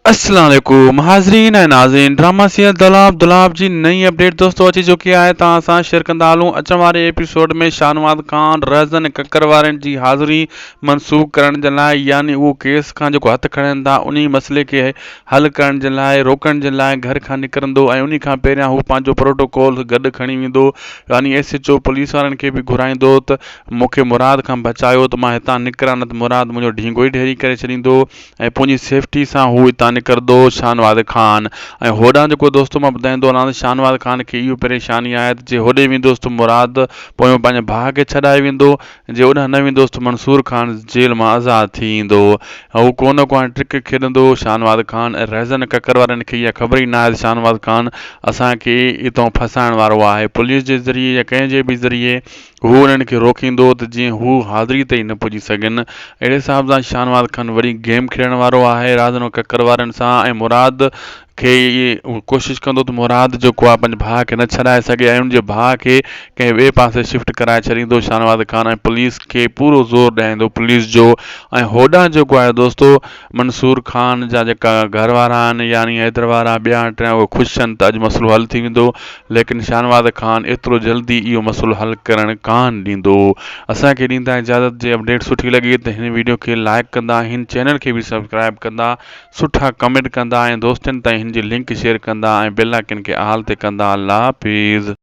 السلام عليڪم حاضرين ۽ ناظرين ڊراما سيريل دولاب دولاب جي نئين اپڊيٽ دوستو اچي چڪي آهي توهان سان شيئر ڪندا هلون اچڻ واري ايپيسوڊ ۾ شاهنواز خان رهزن ڪڪر وارن جي حاضري منسوخ ڪرڻ جي لاء يعني اهو ڪيس کان جيڪو هٿ کڻن ٿا انهي مسئلي کي حل ڪرڻ جي لاء روڪڻ جي لاء گهر کان نڪرندو ۽ انهي کان پهريان هو پنهنجو پروٽوڪول گڏ کڻي ويندو يعني ايس ايچ او پوليس وارن کي به گهرائيندو ته مون کي مراد کان بچايو ته مان هتان نڪران نه ته مراد منهنجو ڍينگو ئي ڍيري ڪري ڇڏيندو ۽ پنهنجي سيفٽي سان هو اتان نڪرندو شاهنواز خان ۽ هوڏانهن جيڪو دوستو مان ٻڌائيندو هلان ته شاهنواز خان کي اهو پريشاني آهي ته جي هوڏي ويندس ته مراد پويون پنهنجي ڀاء کي ڇڏائي ويندو جي اوڏانهن نه ويندس ته منصور خان جيل مان آزاد ٿي ايندو هو ڪو نه ڪو هاڻي ٽرڪ کيڏندو شاهنواز خان ۽ رهزن ڪڪر وارن کي اها خبر ئي ناهي ته شاهنواز خان اسان کي اتان ڦاسائڻ وارو آهي پوليس جي ذريعي يا ڪنهن جي به ذريعي هو انهن کي روڪيندو ته جيئن هو حاضري تائين نه پڄي سگهن. اهڙي حساب سان شاهنواز خان وري گيم کيڏڻ وارو آهي رازنو ڪڪر وارن سان ۽ مراد کي ڪوشش ڪندو ته مراد جيڪو آهي پنهنجي ڀاء کي نه ڇڏائي سگهي ۽ ان جي ڀاء کي ڪنهن ٻئي پاسي شفٽ ڪرائي ڇڏيندو شاهنواز خان ۽ پوليس کي پورو زور ڏياريندو پوليس جو ۽ هوڏانهن جيڪو آهي دوستو منصور خان جا جيڪا گهر وارا آهن يعني حيدر وارا ٻيا ٽيا اهي خوش آهن ته اڄ مسئلو حل ٿي ويندو ليڪن شاهنواز خان ايترو جلدي اهو مسئلو حل ڪرڻ ڪانه ڏيندو اسان کي ڏيندا اجازت جي اپڊيٽ سٺي لڳي ته هن ويڊيو کي لائڪ ڪندا هن چينل کي به سبسڪرائب ڪندا سٺا ڪمينٽ ڪندا ۽ دوستن تائين هن جي لنڪ شيئر ڪندا ۽ بيل آئڪن کي آل تي ڪندا الله حافظ.